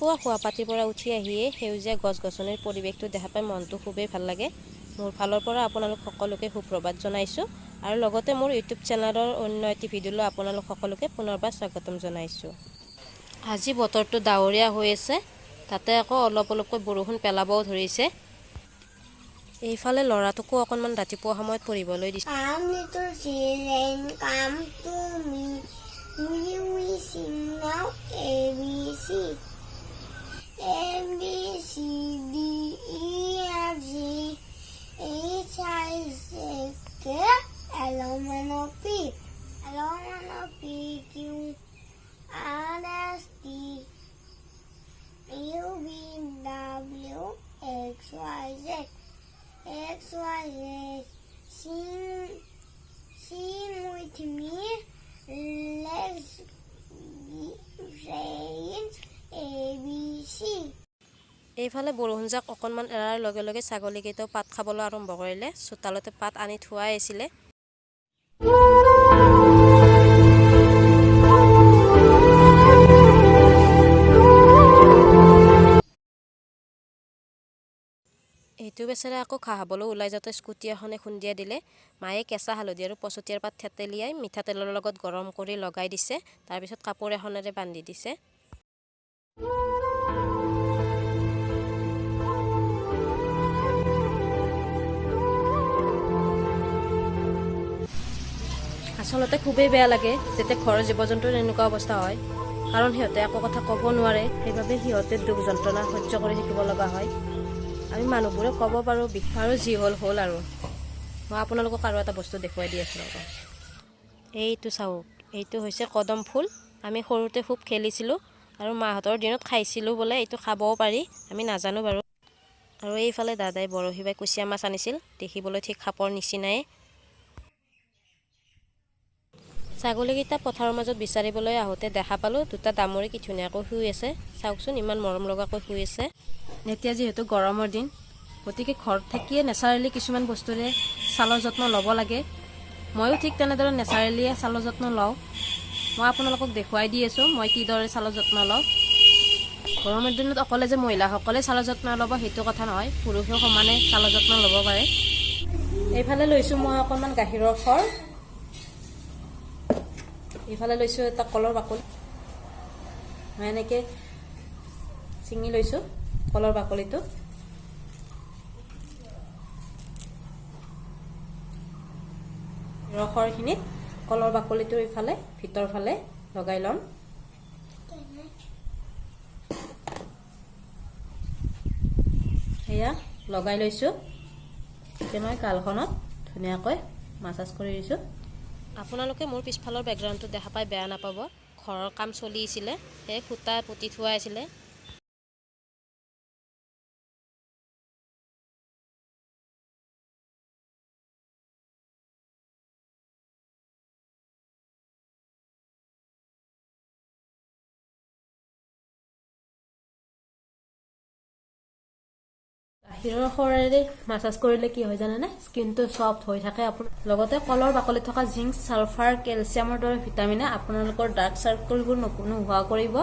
ৰাতিপুৱা শোৱাপাটীৰ পৰা উঠি আহিয়ে সেউজীয়া গছ গছনিৰ পৰিৱেশটো দেখা পাই মনটো খুবেই ভাল লাগে। মোৰ ফালৰ পৰা আপোনালোক সকলোকে সুপ্ৰভাত জনাইছোঁ আৰু লগতে মোৰ ইউটিউব চেনেলৰ অন্য এটি ভিডিঅ'লৈ আপোনালোক সকলোকে পুনৰবাৰ স্বাগতম জনাইছোঁ। আজি বতৰটো ডাৱৰীয়া হৈ আছে, তাতে আকৌ অলপ অলপকৈ বৰষুণ পেলাবও ধৰিছে। এইফালে ল'ৰাটোকো অকণমান ৰাতিপুৱা সময়ত পঢ়িবলৈ দিছে। Come, little children, come to me. We sing now A B C. A B C D E F G H I J K L M N O P L M N O P Q R S T U V W X Y Z X Y Z. Sing, sing with me. Let's praise A B C. এইফালে বৰষুণজাক অকণমান এৰাৰ লগে লগে ছাগলীকেইটাও পাত খাবলৈ আৰম্ভ কৰিলে। চোতালতে পাত আনি থোৱাই আছিলে। এইটো বেচেৰা আকৌ ঘাঁহ খাবলৈ ওলাই যাওঁতে স্কুটি এখনে খুন্দিয়াই দিলে। মায়ে কেঁচা হালধি আৰু পচতীয়াৰ পাত থেতেলিয়াই মিঠাতেলৰ লগত গৰম কৰি লগাই দিছে। তাৰপিছত কাপোৰ এখনেৰে বান্ধি দিছে। আচলতে খুবেই বেয়া লাগে যেতিয়া ঘৰৰ জীৱ জন্তুৰ এনেকুৱা অৱস্থা হয়, কাৰণ সিহঁতে একো কথা ক'ব নোৱাৰে। সেইবাবে সিহঁতে দুখ যন্ত্ৰণা সহ্য কৰি থাকিব লগা হয়। আমি মানুহবোৰে ক'ব পাৰোঁ, আৰু যি হ'ল হ'ল। আৰু মই আপোনালোকক আৰু এটা বস্তু দেখুৱাই দি আছোঁ, ৰ'ব। এইটো চাওক, এইটো হৈছে কদম ফুল। আমি সৰুতে খুব খেলিছিলোঁ আৰু মাহঁতৰ দিনত খাইছিলোঁ বোলে। এইটো খাবও পাৰি, আমি নাজানো বাৰু। আৰু এইফালে দাদাই বৰশী বাই কুচিয়া মাছ আনিছিল। দেখিবলৈ ঠিক সাপৰ নিচিনাই। ছাগলীকেইটা পথাৰৰ মাজত বিচাৰিবলৈ আহোঁতে দেখা পালোঁ, দুটা দামৰি কি ধুনীয়াকৈ শুই আছে। চাওকচোন, ইমান মৰম লগাকৈ শুই আছে। এতিয়া যিহেতু গৰমৰ দিন, গতিকে ঘৰত থাকিয়ে নেচাৰেলি কিছুমান বস্তুৰে ছালৰ যত্ন ল'ব লাগে। ময়ো ঠিক তেনেদৰে নেচাৰেলিয়ে ছালৰ যত্ন লওঁ। মই আপোনালোকক দেখুৱাই দি আছোঁ মই কিদৰে ছালৰ যত্ন লওঁ। গৰমৰ দিনত অকলে যে মহিলাসকলে ছালৰ যত্ন ল'ব সেইটো কথা নহয়, পুৰুষেও সমানে ছালৰ যত্ন ল'ব পাৰে। এইফালে লৈছোঁ মই অকণমান গাখীৰৰ সৰ। এইফালে লৈছোঁ এটা কলৰ বাকলি। মই এনেকৈ ছিঙি লৈছোঁ কলৰ বাকলিটো। ৰসৰখিনিত কলৰ বাকলিটো ইফালে ভিতৰ ফালে লগাই ল'ম। সেয়া লগাই লৈছোঁ। এতিয়া মই গালখনত ধুনীয়াকৈ মাছাজ কৰি দিছোঁ। আপোনালোকে মোৰ পিছফালৰ বেকগ্ৰাউণ্ডটো দেখা পাই বেয়া নাপাব। ঘৰৰ কাম চলি আছিলে, সেই সূতা পুতি থোৱা আছিলে। গাখীৰৰ সৰেৰে মাছাজ কৰিলে কি হয় জানেনে? স্কিনটো ছফ্ট হৈ থাকে আপোনাৰ। লগতে কলৰ বাকলিত থকা জিংক, ছালফাৰ, কেলছিয়ামৰ দৰে ভিটামিনে আপোনালোকৰ ডাৰ্ক চাৰ্কলবোৰ নোহোৱা কৰিব।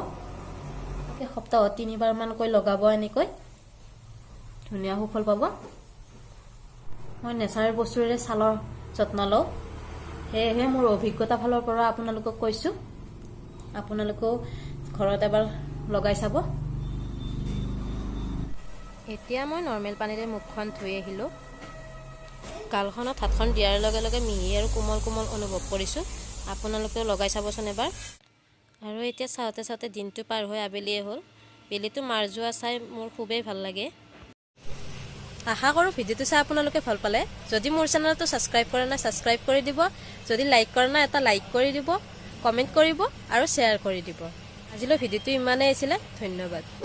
সপ্তাহত তিনিবাৰমানকৈ লগাব এনেকৈ, ধুনীয়া সুফল পাব। মই নেচাৰেল বস্তুৰে ছালৰ যত্ন লওঁ, সেয়েহে মোৰ অভিজ্ঞতা ফালৰ পৰা আপোনালোকক কৈছোঁ। আপোনালোকেও ঘৰত এবাৰ লগাই চাব। এতিয়া মই নৰ্মেল পানীৰে মুখখন ধুই আহিলোঁ। গালখনত হাতখন দিয়াৰ লগে লগে মিহি আৰু কোমল কোমল অনুভৱ কৰিছোঁ। আপোনালোকেও লগাই চাবচোন এবাৰ। আৰু এতিয়া চাওঁতে চাওঁতে দিনটো পাৰ হৈ আবেলিয়ে হ'ল। বেলিটো মাৰ যোৱা চাই মোৰ খুবেই ভাল লাগে। আশা কৰোঁ ভিডিঅ'টো চাই আপোনালোকে ভাল পালে। যদি মোৰ চেনেলটো ছাবস্ক্ৰাইব কৰা নাই, ছাবস্ক্ৰাইব কৰি দিব। যদি লাইক কৰা নাই, এটা লাইক কৰি দিব, কমেণ্ট কৰিব আৰু শ্বেয়াৰ কৰি দিব। আজিলৈ ভিডিঅ'টো ইমানেই আছিলে। ধন্যবাদ।